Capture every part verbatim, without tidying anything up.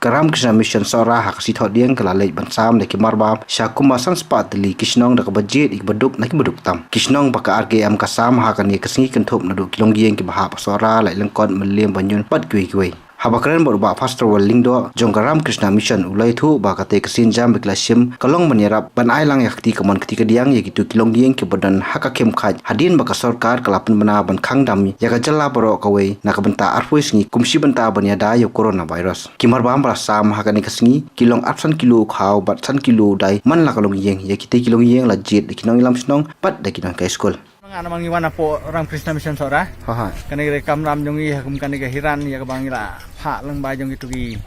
ka Ramakrishna Mission Sohra ha ka sngi Thohdieng ka la leit ban sam da ki marbam sha kumba san spah tylli ki shnong da kaba jied ïa kiba duk na kiba duk tam. Ki shnong ba ka R K M ka sam ha kane ka sngi kynthup naduh ki longïing kiba hap ha Sohra, Laityngkot, Mylliem, Banjul bad kiwei kiwei. Haba kren bad u Bah Pastor Wal Lyngdoh jong ka Ramakrishna Mission, u la ïathuh ba kata ka sienjam ba ki la shim ka long ban ïarap ban ai lang ïa ka kti kamon kti kadiang ïa kito ki longïing kiba don ha ka khim khait hadien ba ka sorkar ka la pynbna ban khang dam ïa ka jylla baroh kawei na ka bynta arphew sngi kum shi bynta ban ïada ïa u coronavirus. Ki marbam ba la sam ha kane ka sngi ki long arphew san kilo u khaw bad san kilo u dai man la ka longïing. Ïa kita ki longïing la jied da ki nongïalam shnong bad da ki nonghikai skul. Nga namar ngi wan hapoh Ramakrishna Mission Sohra. Ha, ha. Kane ka kamram jong ngi ha kum kane ka hira ïa kaba ngi la phah lyngba jong kito ki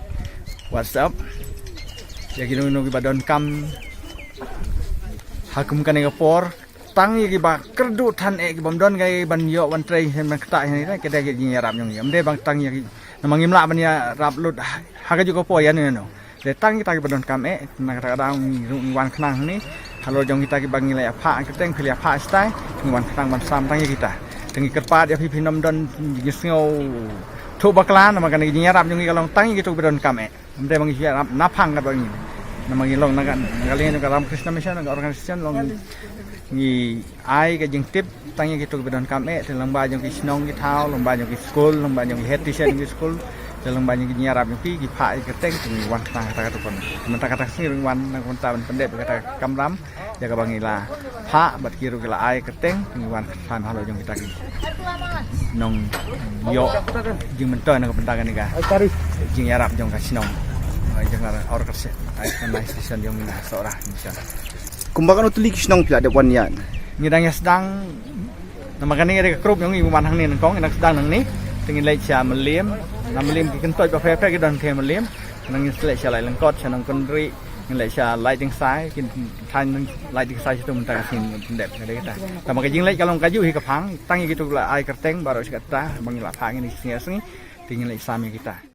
WhatsApp ïa kino kino kiba donkam ha kum kane ka por. Tang ïa kiba kyrduh than eh ki bym don kaei ban ïoh ban trei ban ktah ïa kine ki dei ki jingïarap jong ngi. Ym dei ban tang ïa ki, namar ngim lah ban ïarap lut ha kajuh ka por ïano ïano. Dei tang kita kiba donkam eh, na kata ka daw ngi ruh ngi wan khnang hangne halor jong kita kiba ngi la ïa phah kyrteng, phi la ïa phah shatai, ngi wan khnang ban sam tang ïa kita. Te ngi kyrpad ïa phi, phin ym don jingsngewthuh bakla, namar kane ka jingïarap jong ngi ka long tang ïa kito kiba donkam eh. Ym dei ba ngi ïarap naphang katba ngi. Namar ngi long na ka, na ka liang jong ka Ramakrishna Mission, na ka organisation long ngi ai ka jingtip tang ïa kito kiba donkam eh, te lyngba jong ki shnong ki thaw, lyngba jong ki skul, lyngba jong ki head teacher jong ki skul, te lyngba jong ki jingïarap jong ki, ki phah ïa ka kyrteng, te ngi wan kata kata ka tukon. Mynta kata ka sngi ruh ngi wan na ka bynta ban pyndep ïa kata ka kamram ïa kaba ngi la phah bad ki ruh ki la ai kyrteng, te ngi wan kata halor jong kita ki nongïoh jingmyntoi na ka bynta kane ka jingïarap jong ka shnong, jong ka organisation, organisation jong ngi na Sohra Mission. Kumba katno tylli ki shnong phi la dep wan ïaid? Ngi dang ïa sdang, namar kane ka dei ka group jong ngi, ngi wan hangne nyngkong, ngi dang sdang nangne. Te ngin leit sha Mylliem, na Mylliem ki kyntoit ba pher pher ki don kane Mylliem. Nang ngin leit sha Laityngkot, sha Nongkynrih, ngin leit sha Laitdingsai, kin thaiñ Laitdingsai, sha tu mynta ka sngi pyndep ka dei kata. Tangba ka jingleit ka long kajuh hi ka phang, tang ïa kito la ai kyrteng baroh shi katta ba ngi la phah, ngin ïa sngi ïa sngi te ngin leit sam ïa kita.